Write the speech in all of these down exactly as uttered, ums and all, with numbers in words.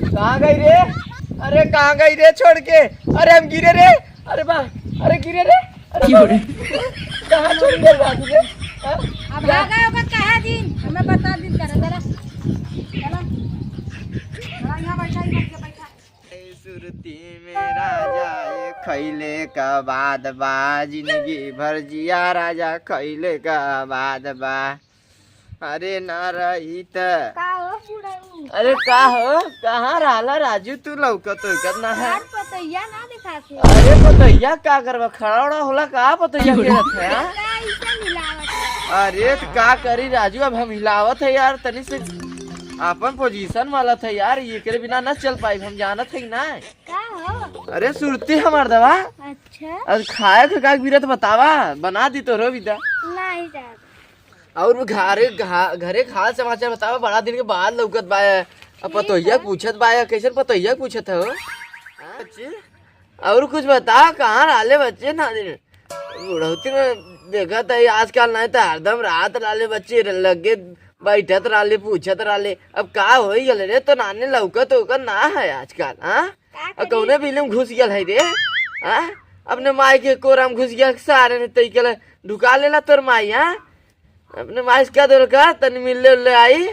कहाँ गई रे? अरे कहाँ गई रे छोड़ के? अरे हम गिरे रे। अरे बा, अरे गिरे रे। अरे बा, कहाँ छोड़ के भाग रे? हाँ? अब भागा होगा कहा दिन, हमें बता दिन करा जरा। चला। चला, यहाँ बैठा, यहाँ बैठा। सुरती में राजा, ये खैले का बाद बा, जिंदगी भर जिया राजा, खैले का बाद बा। अरे ना रही त। का हो बुढ़ऊ? अरे का हो, कहाँ रहला राजू, तू लौकत उकत ना है? यार, पतैया ना दिखाते। अरे पतैया का करबा, खड़ा उड़ा होला का पतैया के रखे, हाँ? का इसे मिलावत है? अरे त का करी राजू, अब हम हिलावत है यार, तनी से आपन पोजीशन वाला था यार, एकरे बिना ना चल पाई, हम जानत है कि ना। का हो? अरे सुरती हमार दवा। अच्छा। अब खाए के का बीरत बतावा, बना दी तोहरो विदा। नहीं जाब। और घरे घा-, घरे के हाल समाचार बतावा, बड़ा दिन के बाद लौकत बा। अब पतोहिया पूछत बा, कैसन पतोहिया पूछत हो? हाँ, बच्ची? और कुछ बताओ, कहाँ रहले बच्चे ना दिन? बुढ़ौती में देखत है आजकल, नहीं तो हरदम रात रहले बच्चे, लगे बैठत रहले, पूछत रहले। अब का होई गले रे, तो नाने लौकत ओकत ना है आजकल, हाँ? का अब करी? कौने बिल में घुस गल है रे, हाँ? अपने माई के कोरा में घुस गल, सारे ने तई के ढुका लेला तोर माई, हाँ? अपने माई से कह दे का तनी मिलले उलले आई।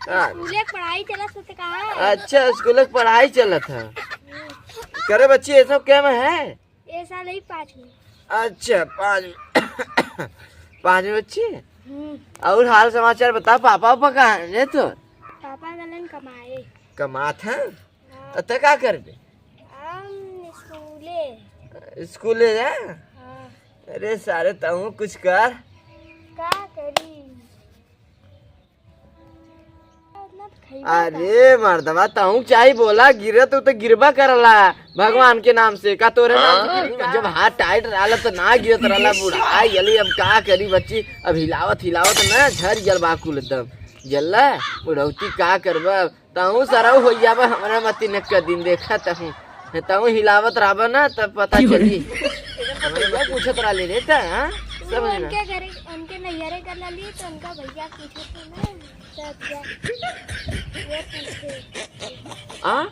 हाँ। स्कूले के पढ़ाई चलत है तो कहाँ है? अच्छा, स्कूल के पढ़ाई चलत है। करे बच्ची, ये सब क्या में है? ये साल ही पाँच में। अच्छा, पाँच में। पाँच में बच्ची? हम्म। और हाल समाचार बता, पापा, पापा कहाँ है तो? पापा गलन कमाए। कमात है? हाँ। त का करबे? हम स्कूले। स्कूले जा? हाँ। अरे सारे, तहूँ कुछ कर। का करी? इतना तो खइबे अरे मर्दवा, तहूँ चाही बोला, गिरे तो, तो गिरबा करला भगवान के नाम से। का तोरे नाम से गिरी? जब हाथ टाइट रहला तो ना गिरत रहला, बुढ़ाई गली, अब का करी बच्ची, अब हिलावत हिलावत ना झर गल बा कुल एकदम। जल्ला बुढ़ौती का करबा, तहूँ सरऊ हो जाबा हमरा मती न क दिन देखा तहूँ। तहूँ हिलावत रहबा ना तब पता चली। हमरा पूछत रहले रे त, हाँ? वो समझ ना। उनके घरे, उनके नैहरे कर लाली तो उनका भैया पूछे थे ना, तब जा-, ये पूछे। आ?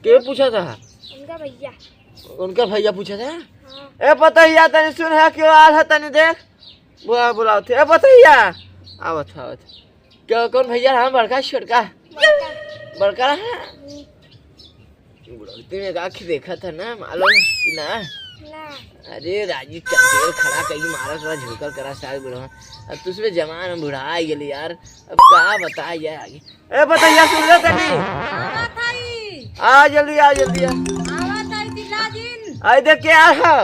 के पूछा था? उनका भैया। उनका भैया पूछा था? हाँ। ए पतैया, तनी सुन है, क्यों आल है, तनी देख। बुला, बुलाओ थे। ए पतैया, आवत, आवत। क्या, कौन भैया? हाँ, बड़का, छोटका? बड़का। बड़का है? हम्म। बुढ़ौती में का आँखी देखा था ना, मालूम कि ना? ना। अरे, राजी का ढेर खड़ा कहीं मारा थोड़ा झोंकल करा साल बुढ़वा। अब तुझ में जवान बुढ़ा आई गेली यार, अब का बताई यार आगे। ए, पतैया सुन ले तनी। आवत हई। आ, जल्दी आ, जल्दी आ। आवत हई, चिल्ला जिन। आई देख के आ हा।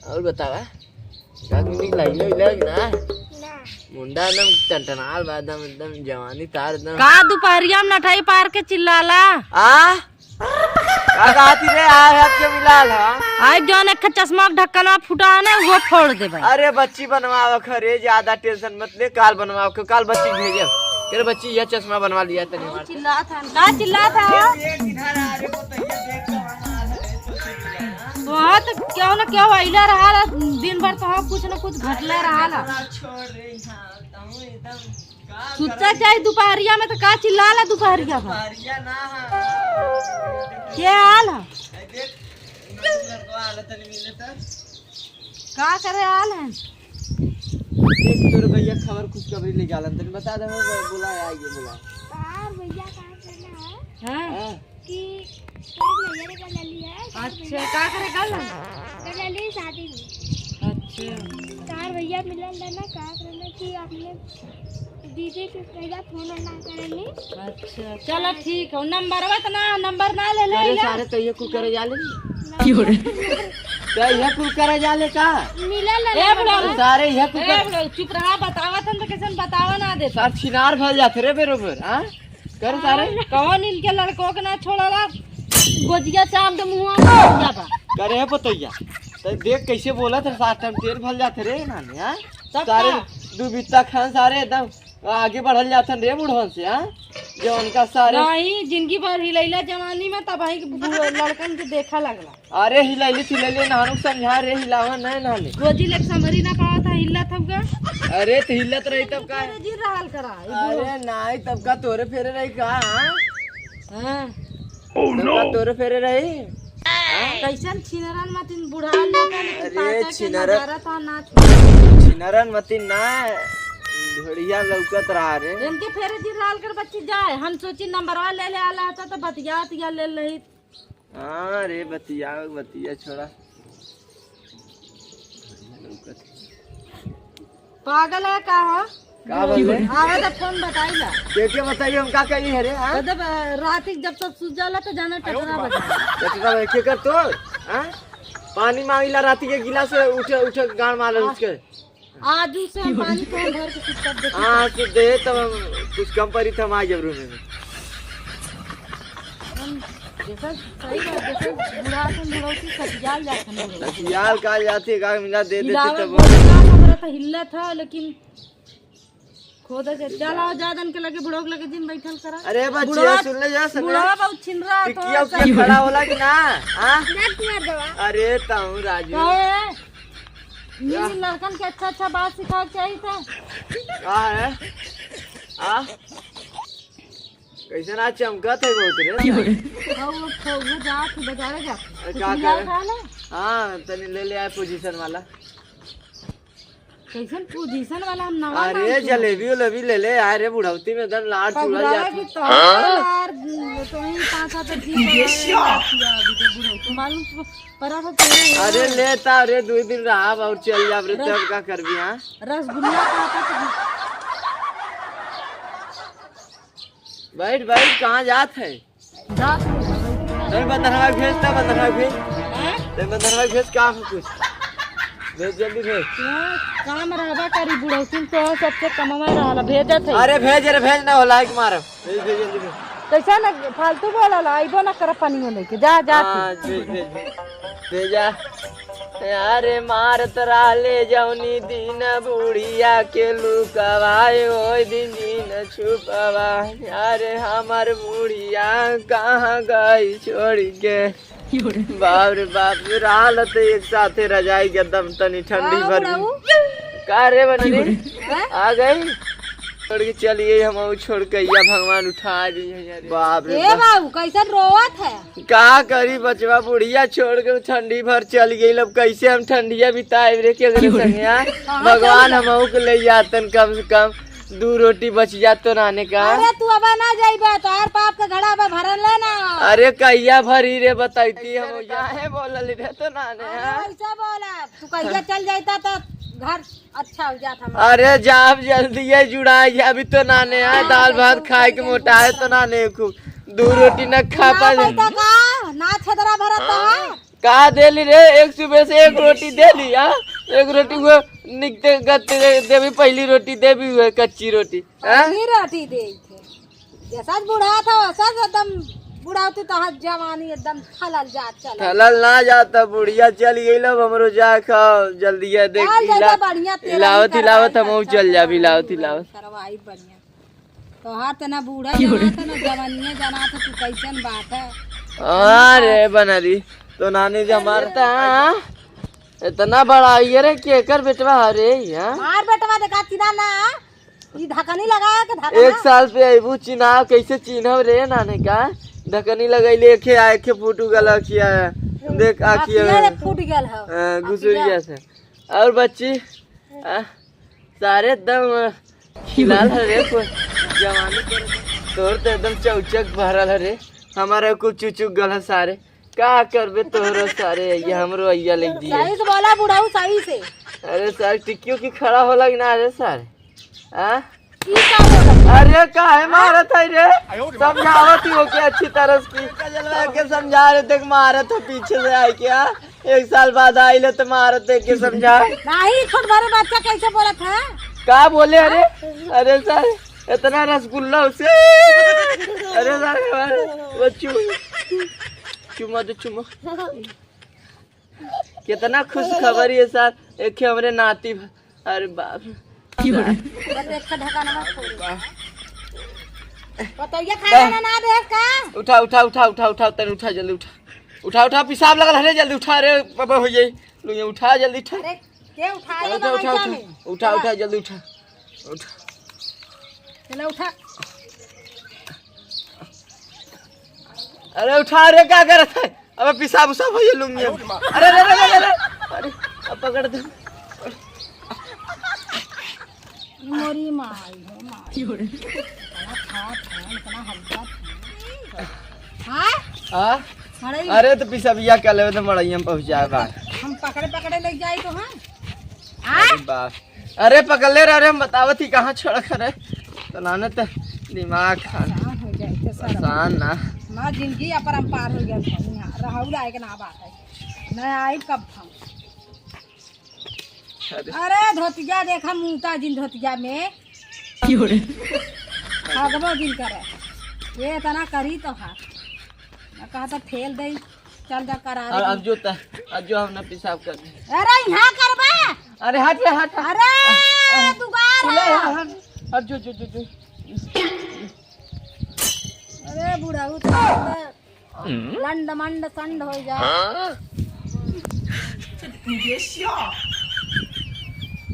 और बतावा, का कुछ लाइले उइले कि ना? ना। मुंडा एकदम टनटनाल बा, एकदम, एकदम जवानी तार एकदम। का दुपहरिया में नठाई पार के चिल्लाला? आ? का कहती रे, आ हाथ के मिलाल हा? आई जौन एक ठे चश्मा के ढक्कनवा फूटा है ना, वो फोड़ देबे। अरे बच्ची बनवावा खरे, ज्यादा टेंशन मत ले, काल बनवाओ के, काल बच्ची भेजे। तेरे बच्ची यह चश्मा बनवा लिया तनी हमार। चिल्लात हन, का चिल्लात ह? वहाँ तो क्यों ना क्यों अइला रहा, दिन भर तो कुछ ना कुछ घटले रहा। सुच्चा चाहे दुपहरिया में तो का चिल्लाला दुपहरिया में? के आल ह? का करे आल है? देख, तोर भैया खबर खुशखबरी ले जालन, तनी बता दे, वो बुला, आ ये बुला। बाहर भैया काम करना है हाँ। हाँ। कि तोर भैया ने कर लिया है। अच्छा, का करे कल? कर ली शादी में। अच्छा। तार भैया मिलल रहे ना, का करना कि आपने दीदी के भैया फोन ना करेनी। अच्छा, चलो ठीक है। नंबरवा तो ना, नंबर ना ले ले अरे ले। सारे तो ये कुल करे जाले। क्यों रे? तो ये कुल करे जाले का? मिलल ए रहे बुढ़ऊ। सारे ये कुल ए कर बुढ़ऊ, चुप रहा, बतावा तन तो कैसन बतावा ना दे। सार छिनार भल जात रे बेरोबर, हाँ? कर सारे। कौन इनके लड़कों के ना छोड़ला? गोजिया चाम दे मुंह में जाबा। करे है पतैया। तो देख कैसे बोला था, सात टाइम तेल भल जात रे नाने, हाँ? तब सारे का? दू बित्ता खान सारे एकदम आगे बढ़ल जाथन रे बुढ़वन से, हाँ? जो उनका सारे नहीं, जिंदगी भर हिलैला जवानी में, तब आई बूढ़ लड़कन के देखा लगला। अरे हिलैली थिलैली नहानु समझा रे, हिलावा नहीं नहाले। गोजी लेक समरी ना पावा था, हिलत हउगा। अरे, त हिलत रही तब का? फेरे जी रहल करा, ई बोलो। अरे, नाहीं, तब का तोरे फेरे रही का, हाँ? हाँ। तब का तोरे फेरे रही? कैसन छिनरन मतिन बुढ़ा लेता, लेकिन अरे, पाटा के छिनरन, नजारा तो ना छोड़। छिनरन मतिन ना, ढोढ़िया लौकत रहा रे। इनके फेरे जी रहल कर बच्ची जाए, हम सोची नंबरवा ले ले आला था तो बतियात या ले ले। हाँ रे, बतिया, बतिया छोड़ा। पागल है का हो? का बोले? आवे तो फोन बताई ला। के के बताई, हम का कही है रे, हाँ? मतलब, अ, रात के जब सब सुत जाला तो जाना टटरा बजा। टटरा बजा, के कर तोर? हाँ? पानी मांगिला राती के गिलास से उठे, उठे गाड़ मार उसके। आजू से हम पानी कौन भर के सुतब देखी। हाँ, सुत दे, तब हम कुछ कम परी त हम आ जाब रूम में। हम जैसा सही बात, जैसा बुढ़ा अपन बुढ़ौती सटियाल जात हम बुढ़ौती। सटियाल का जाती है, का मिला दे देती हिलावत तब। बोलत ना, हमरा त हिलत है, लेकिन खोदा जा, चल आओ, जा दन के लगे, बुढ़ऊ के लगे जिन बैठल करा। अरे बच्चिया, बुढ़वा, सुन ले जा, सुन ले। बुढ़वा बहुत छिनरा है, टिकिया तो उकिया सब खड़ा होला कि ना? हाँ? ना कुआ दवा। अरे ताऊ राजू। काहे? का? ये लड़कन के अच्छा अच्छा बात सिखावे के चाहिए था। का है? आ? कैसे ना चमकत है बहुत रे? हाँ, वो, वो, वो जात है, बाजारे जात है। अरे कुछ का मिला करे? खा ले। हाँ, तनी ले ले आए पोजीशन वाला। कैसन पोजीशन वाला हम नवा अरे, नाम सुना। जलेबी उलेबी ले ले यार, ये बुढ़ौती में एकदम लाड़ चुड़ा पगुरावे जाती। की तो हाँ? यार, तो ही पाँच सात दिन ये क्या? बुढ़ौती मालूम तो परा था तेरे। अरे, लेता रे, दो दिन रहा और चल जाब रे, रस-, तब का करबी, हाँ? रसगुल्ला खाता तो बैठ, बैठ, कहाँ जात है? जा तू। तनी बंदरवा भेज, ता बंदरवा भेज। हैं? तनी बंदरवा भेज, काम है कुछ। भेज, जल्दी भेज। हाँ, काम रहबा करी, बुढ़ौती में तो सबसे कमवा रहला, भेजत है। अरे भेज रे, भेज ना होला, एक मारब। भेज, भेज, जल्दी भेज। कैसा ना फालतू बोला ला, आइबो ना कर पानी में लेके। जा, जा तू। हाँ, भेज, भेज, भेज। भेजा। अरे मारत रहले जौनी दिन बुढ़िया के लुकवा, ओइ दिन दिन छुपवा। अरे हमर बुढ़िया कहाँ गई छोड़ के? बाप रे बाप, रहल त एक साथे रजाई के दम तनी ठंडी हाँ, भर भी। बुढ़ऊ। का रे बनरी? हैं? आ गई? छोड़ के चलिए, हम छोड़ के या भगवान उठा दी है यार। बाप रे ए बाप। बाबू, कैसन रोवत है? का करी बचवा, बुढ़िया छोड़ के ठंडी भर चल गई। अब कैसे हम ठंडिया बिताए रे के अगले संगे, हाँ? कहाँ भगवान चल गई? हमहू के ले जातन कम से कम। दू रोटी बच जात तो नाने का। अरे तू अब ना जाइबे, तोहार पाप के घड़ा अब भरल है ना। अरे कहिया भरी रे बताइती हम। अरे काहे बोलल रे तो नाने, अरे हाँ? ऐसा बोला, तू कहिया चल जाता तो घर अच्छा हो जात हमार। अरे जाब जल्दी है जुड़ा है, अभी तो नाने है, हाँ, दाल भात खाए के मोटा है तो नाने खूब। दू रोटी न खा ना पाए। पैसा का, ना छेदरा भरत है। का देली रे? एक सुबह से एक रोटी देली, हाँ? एक रोटी हुए निकते गते दे-, देवी, पहली रोटी देवी हुए, कच्ची रोटी, हाँ? पहली रोटी दे थे। जैसा बुढ़ा था, वैसा एकदम बुढ़ा होती तो हाथ जवानी एकदम खलल जात चला। खलल ना जाता, बुढ़िया चल गई, लब हमरो जा खाओ, जल्दी है, देख, चल, इला-, जैसा बढ़िया तेरा इलावत, ही इलावत करवाई हम चल जाब, इलावत, इलावत। करवाई बढ़िया। तोहार त ना बूढ़ा जनात है, ना जवानिया जनात है, तू कैसन बात है? अरे बनरी, तो नानी जी हमार त, हाँ, इतना बड़ा ये रे, केकर बेटवा हरे, हाँ? हमार बेटवा देखा, चिन्हा ना, ई ढकनी लगाया के ढकना। एक साल पे अइबू, चिन्हा, कैसे चिन्हब रे नाने का? ढकनी लगैले, एखे आ, एखे फूट गल अखिया, देख, अखिया अखिया में। रे फूट गल है। हाँ, घुसुरिया अखिया। से। और बच्ची, आ, सारे एकदम खिलाल है रे, कोई जवानी के तोर तो एकदम चौचक भरल है रे। हमारा कुछ चुचुक गल है सारे। का करबे तोहरो सारे, ये हमरो अइया ले दिए। सही से बोला बुढ़ऊ, सही से। अरे सारे टिक्कियों की खड़ा होला कि ना रे सारे? आ? ई का बोला? अरे काहे मारत है रे? समझावत ही हो के अच्छी तरह से। जलवा के समझा रहे, देख मारत है पीछे से आए क्या? एक साल बाद आइले त मारत देख के समझा। नहीं, छोट बड़े बच्चा कैसे बोलत है? का बोले? अरे, अरे सर, इतना रसगुल्ला उसे। अरे सर, हमारे बच्चू, चुम्मा दे, चुम्मा। कितना खुश खबर ये सर, एक हमरे नाती भ-, अरे बाप। बस एक का ढक्कन मत खोल। बतैया खाना ना, ना दे का? उठा, उठा, उठा, उठा, उठा, तनी उठा, जल्दी उठा। उठा, उठा, पेशाब लगल है रे, जल्दी उठा रे, बाबा हो जाई। लो, ये उठा, जल्दी उठा। अरे, के उठाए उठा, उठा, बगीचा उठा, में? उठा, चला। उठा, जल्दी उठा, उठा। चला, उठा। अरे, उठा रे, का करत है? अबे, पेशाब उसाब हो ये लुंगी। अरे, अरे, अरे, अरे, अरे, अरे, अब पकड़ दे। मोरी माई हो, माई। इतना खात है, इतना हल्का है। हाँ? हाँ? मड़ई। अरे, तो पेशाबिया कर लेवे, तो मड़ई हम पहुँचाए बा। हम पकड़े, पकड़े ले जाए तो, हाँ? हाँ? अरे बाप। अरे, पकड़ ले रहे, हम बतावत ही कहाँ छोड़ करे। तो नाने तो दिमाग खा। परेशान हो जाए, तो सर। परेशान ना। हमार जिंदगी अपरंपार हो गया था यहाँ। रहौला एक ना बात है। मैं आई कब हम। अरे। अरे, धोतिया देखा, मुंहता जिन धोतिया में। क्यों रे? भागबो जिन करे। ये इतना करी तो हा। मैं कहा था, "फेल दे, चल जा, करा अब, रही।" अब जो त-, अब जो हम ना पेशाब कर दे। अरे, यहाँ करबा। अरे, हट रे, हट, हट। अरे, आ, आ, दुगार ले, है। हट, हट, जो, जो, जो, जो। अरे, बुढ़ऊ तो लंड मंड संड हो जा।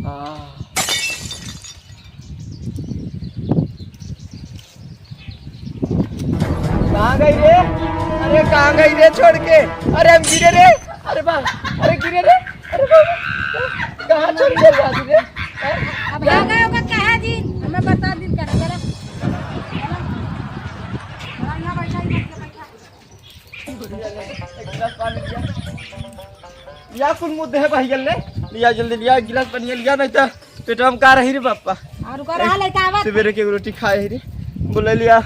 हाँ? कहाँ गई रे? अरे, कहाँ गई रे छोड़ के? अरे, हम गिरे रे। अरे बा, अरे गिरे रे। अरे बा, कहाँ छोड़ के जाती रे? अब भागा होगा कहाँ दिन? हमें बता दिन कर, चला। चला। चला, यहाँ बैठा, इधर के बैठा। एक गिलास पानी लिया। लिया, कुल मुँह देह बह गल रे। लिया, जल्दी लिया, एक गिलास पानी लिया, नहीं तो पेटवा में का रही रे बापा। और ओकर हाल है का आवत? सवेरे के रोटी खाए ही रे। बोले लिया।